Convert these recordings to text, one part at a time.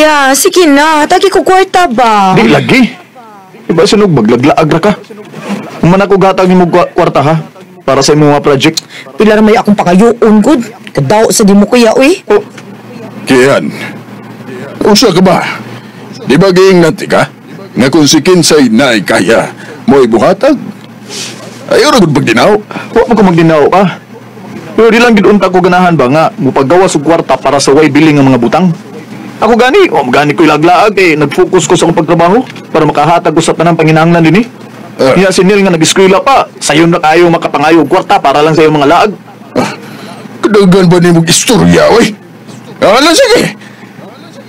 Kuya, sige na. Tagi ko kwarta ba? Di lagi. Iba sunog, maglaglaag ra ka. Human ako gatag nimo kwarta ha? Para sa imong mga project. Pila ra may akong pangayoon, good. Kadaw sa di mo, kuya, uy. Oh. Kian, usa ka ba? Di ba giingnan ti ka? Nga kung si Kinsay na kaya, mo ibuhatag? Ayaw ra gud pagdinaw. Wa mo ko magdinaw ka. Pero di lang gid unta ko ganahan ba nga mupagawas og kwarta para sa way billing nga mga butang. Ako gani, o gani ko ilaglaag eh, nag-focus ko sa akong pagtrabaho para makahatag ko sa tanang panginahanglan dinhi. Niya si Neil nga nag-eskwela pa, sayon na kayo makapangayo og kwarta para lang sa iyong mga laag. Kadagan ba nimong istorya, oy? Ala, sige.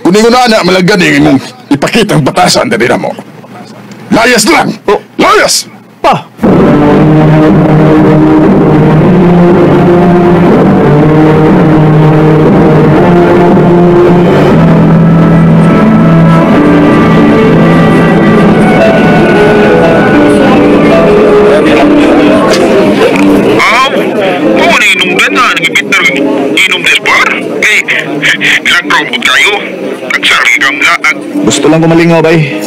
Kunin ko na anak, malagan yung imong ipakitang batasan dali na mo. Layas lang! Oh. Layas! Pa! Aw, kung inom ka na, nagibit na rin inom des bar. Kay, nagpromote kayo. Nagsari kang laag. Gusto lang kumalingaw, bay.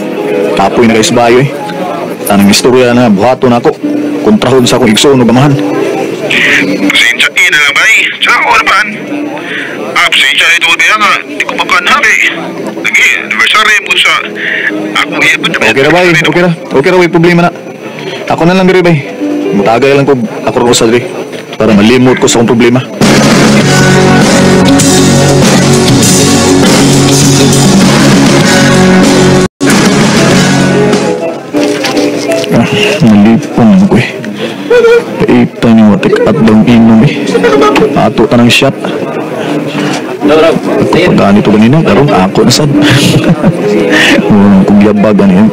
Kapoy na kayo sa bayo, eh. Tanang istorya na, buhato na ako. Kontrahon sa akong igsoon o gamahan. Pasensya na lang, bay. Sa ako naman. Ah, pasensya na ito, bay, nga. Di ko makanhap, eh. Lagi, anniversary mo sa akong ipon. Okay ra, bay. Okay ra. Okay ra, way problema na. Ako na lang diri, bay. Mutagay lang ko ako ro sa diri para malimot ko sa akong problema. Ah, nalipon ko eh. Paita niyo matik at dong inom eh. Ato ta ng shot. Pagkaan ito ganina, karon ako na sad. Murang kong yabag ano yun.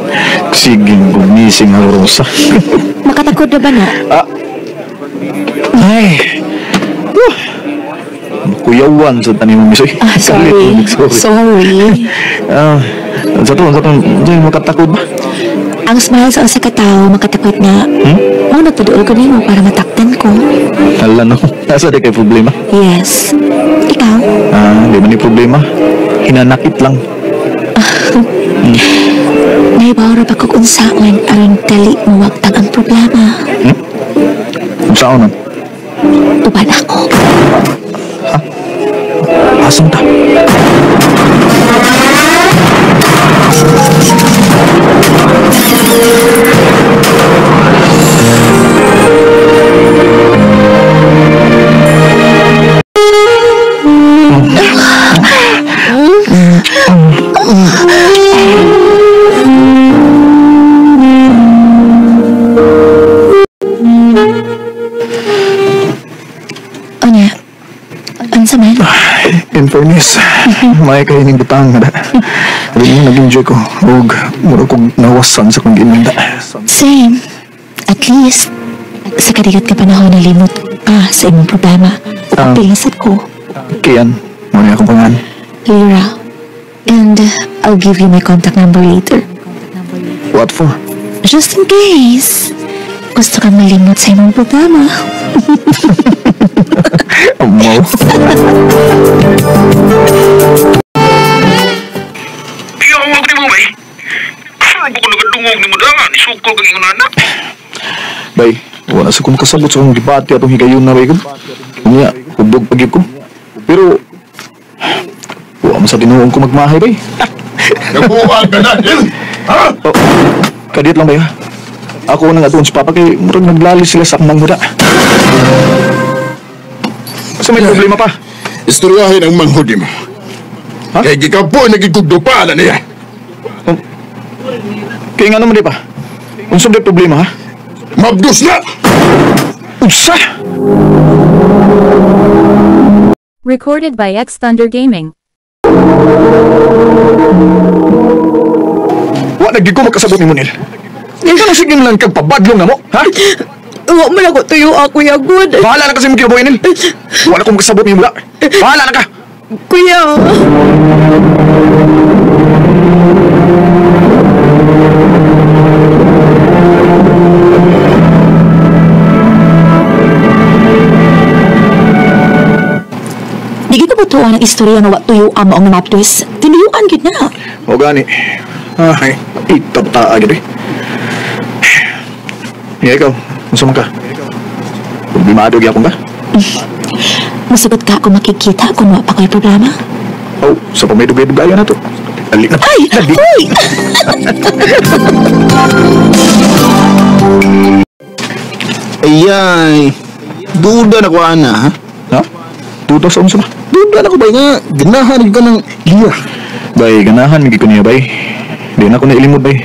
Sige, gumising ang rosa. Makatakod na ba na? Ah. Ay. Kuyawan sa tanim mo, misoy. Ah, sorry. Sorry. Sorry. Ah, sa to, diyan makatakod ba? Ang smile sa usa ka tawo makatakot na. Mao nagpaduol ko nimo para matakdan ko. Hala no, nasa di kay problema? Yes. Ikaw? Ah, di man ni problema. Hinanakit lang. Nahibaw ra ba kog unsaon aron dali mawagtang ang problema? Unsaon man? Uban ako. Ha? Asam ta? Onya, unsa man? In fairness, may kayo ning butang na. Rin mo nag-enjoy ko. Ug mura kong nawasan sa kong gininda. Same. At least, sa kadigat ka panahon nalimot ka sa imong problema. Ug apil na sad ko. Kian, mo ni akong pangalan. Lyra. And I'll give you my contact number later. What for? Just in case. Gusto kang malimot sa imong problema. Amaw. Iya, ako ni mo, bay. Saan ko nagadungog ni mo dangan? Isukol kang ingon anak. Bay, wala sa kong kasabot sa akong gibati atong higayon na, bay. Unya, hubog pag ko. Pero, wala man sa tinuong ko magmahay, bay. Nabuha ka na, Neil! Ha? Oh, kadiyot lang, bay, ha? Ako nang atuon si Papa kay murag naglali sila sa akong manghuda. Sa may problema pa? Istoryahin ang manghudi mo. Ha? Kay gikapoy nagigugdupa na niya. Oh. Kaya nga naman di pa? Unsa may problema, ha? Mabdos na! Unsa? Recorded by X Thunder Gaming. Wa na gid ko makasabot nimo, Neil. Ikaw na sige lang kag pabadlong na mo, ha? Wa man ako tuyo ako, kuya, good. Bahala na kasi mong kinabuhi, Neil. Wala akong makasabot nimo la. Bahala na ka! Kuya. Di Di gid ko butuan ang istorya nga wa tuyo ang maong namaptwis. Tinuyuan gid na. O gani. Ay, itabtaa gid eh. Ya ikaw, unsa man ka? Problemado gyapon ka? Musugot ka kung makikita kung wa pa ko'y problema. Oh, sa pamay-dugay-dugayan na to. Dali na. Ay! Dali. Uy! Ayay, duda na ko ana, ha? Ha? Duda sa unsa ba? Duda na ko bay nga, ganahan ka ng liya. Bay, ganahan gid ko niya bay. Di na ko nailimod bay.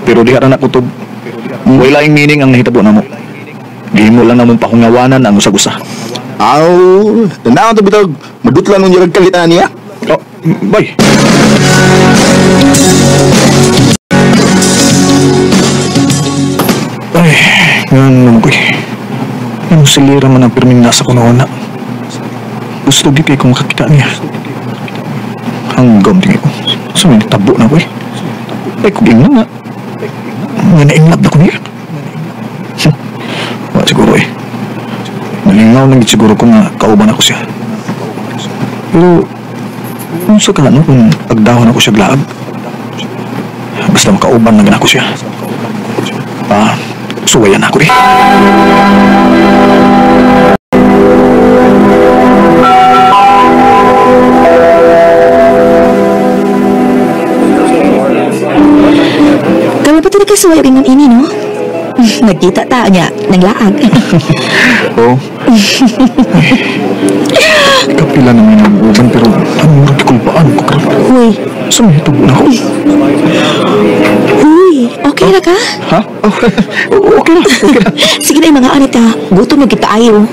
Pero diha ra na kutob. Way laing meaning ang nahitabo namo. Gihimo lang namong pahungawanan ang usag-usa. Aw, tandaan to bitag, madutlan mo niya kalitan niya. Oh, bay. Ay, nga naman ko eh. Yung silira man ang pirming nasa ko noon na. Gusto gid kay kung makakita niya. Hanggang tingin ko. Sa may natabo na ko eh. Ay, kung ingnan na. Nga na-inlove na ko niya. Wala siguro eh. Nalingaw na gid siguro ko nga kauban ako siya. Pero, unsa ka ano kung agdahon ako siya glaag? Basta makauban na gana ko siya. Ah, suwayan ako eh. Kami pa ito nagkasuway rin ng ini, no? Nagkita ta niya, nanglaag. Oo. Kapila na may nag-uban pero ang murag kulpaan ko karon. Uy. Sa may tubo na ako. Uy, okay na ka? Ha? Oh, okay na, okay na. Sige na yung mga anita, gutom na kita ayo.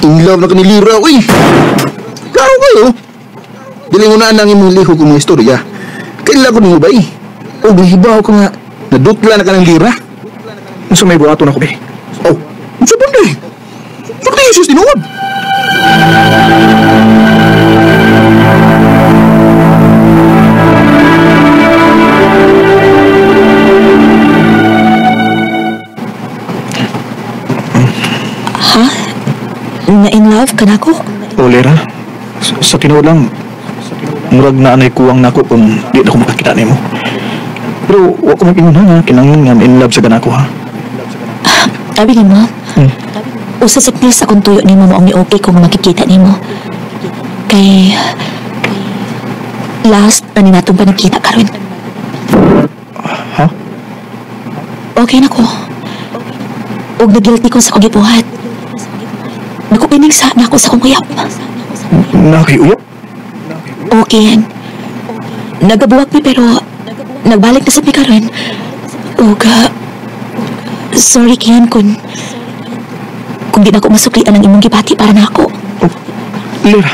In love na ka ni Lira, uy! Klaro kayo! Dili mo na ang imong lihok kong mga istorya. Kaila ko nimo ba eh? O gihibaw ko nga, nadutla na ka ng lira. Unsa may buhaton ako, be? Oh, unsa ba eh? Sa kaya siya tinuod? Ha? Na-in love ka na ko? O, Lera, sa tinuod lang, murag na anay kuwang nako kung di na ko makakita nimo. Pero wa ko mag-ingon ha, kinahanglan nga in love sa ganako ha. Abi nimo. Usa sa please akong tuyo nimo maong ni okay kung makikita nimo. Kay last na ni natong panagkita karon. Ha? Okay na ko. Og nagilty ko sa akong gibuhat. Nakupining sa nako sa akong uyab. Nakiuyab? Okay yan. Nagabuwag mi pero nagbalik na sa mi karon. Og sorry Kian kung di na ko masuklian ang imong gibati para nako. Oh, Lira.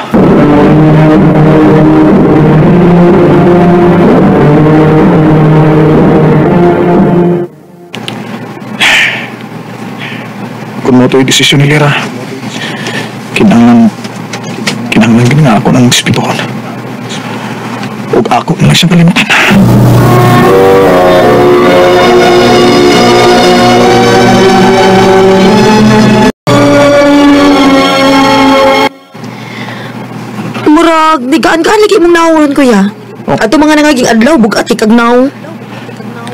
Kung mo to'y desisyon ni Lira, kinahanglan gid nga ako ng respetuhon. Ug ako na lang siyang kalimutan. Murag, di gaan-gaan lagi imong nawon, kuya. Oh. Ato mga nangaging adlaw, bugat kag naw.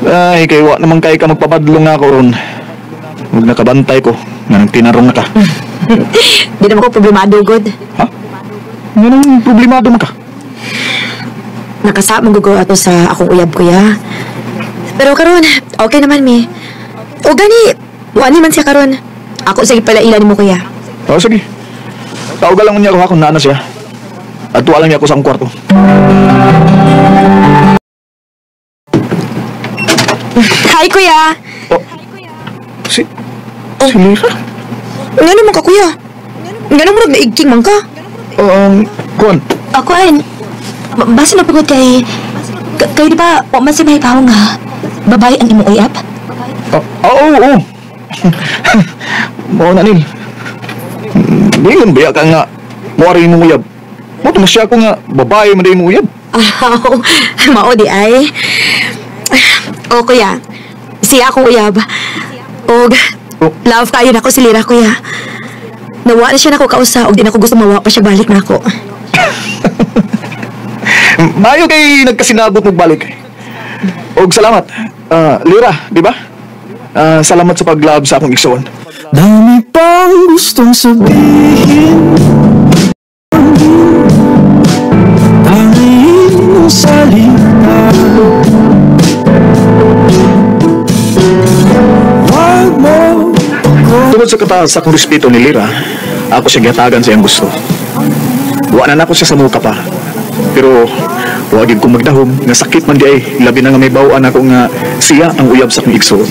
Ay, kay wa naman kay ka magpabadlong nga ako ron. Huwag nakabantay ko, nga nang tinarong na ka. Di naman ko problemado, god. Ha? Nga nang problemado man ka? Nakasama gugo ato sa akong uyab, kuya. Pero karon, okay naman mi. O gani, wani man siya karon. Ako sige pala ilan mo, kuya. Oh, sige. Tawagan lang niya ako ha kung naana siya. At tuwa lang niya ako sa akong kwarto. Hi, kuya! Oh. Si Lira? Nga naman ka, kuya? Nga naman murag naigking man ka? Kuan. Ako ay, basta napagod kay, kayo di ba, wa man si may tao nga, babae ang imong uyab? Oo. Mao na nil. Dingon ba ka nga, muari imong uyab? Mo tumasya ko nga, babae man imong uyab. Aw, mao di ay. O, kuya, siya akong uyab. Og, Oh. love kayo na ko si Lira, kuya. Nawa na siya nako kausa og di na ko gusto mawa pa siya balik nako. Maayo kay nagkasinabot mo balik. Og salamat. Lira, di ba? Salamat sa paglab sa akong igsoon. Dami pang gustong sabihin, Tangiin ang salita. Huwag mo Tungod sa kataas sa akong respeto ni Lira, ako siya gihatagan sa iyang gusto. Wa na nako siya sa muka pa. Pero wa gyud ko magdahom nga sakit man di ay labi na nga may bawaan ako nga siya ang uyab sa akong igsoon.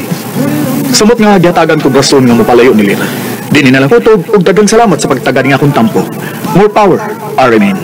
Samot nga gihatagan ko rason nga mopalayo ni Lira. Di ni nalang kutob ug daghang salamat sa pagtaga ning akong tampo. More power, RMN.